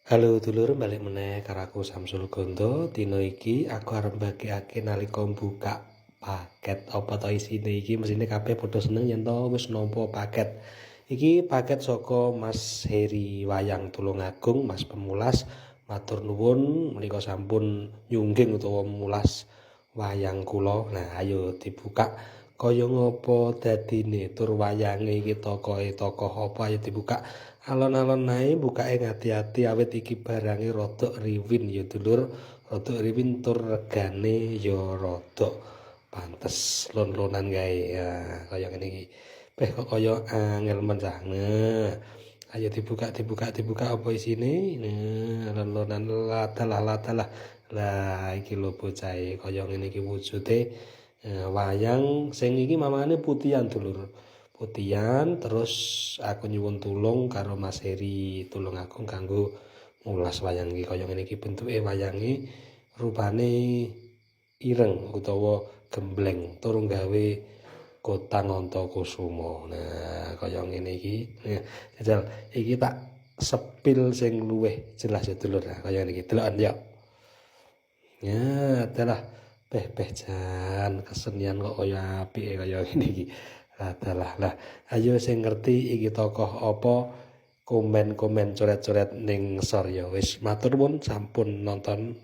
Halo dulur, balik meneh karo aku Samsul Gondo. Dina iki aku arep mbagekake nalika buka paket apa to isine iki. Mesine kabeh padha seneng yen to wis nampa paket. Iki paket saka Mas Heri Wayang Tulungagung, Mas Pemulas. Matur nuwun menika sampun nyungging utawa mulas wayang kula. Nah, ayo dibuka kaya ngapa dadine, tur wayange iki tokohe tokoh apa, ayo dibuka. Alon-alon ae bukake, ngati-ati awit iki barange rodok riwin ya dulur, rodok riwin tur regane ya rodok pantes lon-lonan kae ya kaya ngene iki. Beh, kok kaya angel men cah. Nah, ayo dibuka, dibuka, dibuka, apa isine. Nah, lon-lonan, ladalah ladalah. Lah, iki lho bocahe, kaya ngene iki wujude. Wayang sing iki mamane putihan dulur. Putihan, terus aku nyuwun tulung karo Mas Heri Tulungagung kanggo ngulas wayang iki. Kaya ngene iki bentuke wayange, rupane ireng utawa gembleng tur gawe kotang Antakusuma. Nah, kaya ngene iki. Nah, jajal iki tak spill sing luwih jelas ya dulur. Nah, kaya ngene iki deloken ya. Ya, adalah beh beh jan kesenian kok kaya apike kaya ngene iki. Adalah lah, ayo sing ngerti iki tokoh apa, komen-komen, coret-coret ning sor ya. Wis, matur nuwun sampun nonton.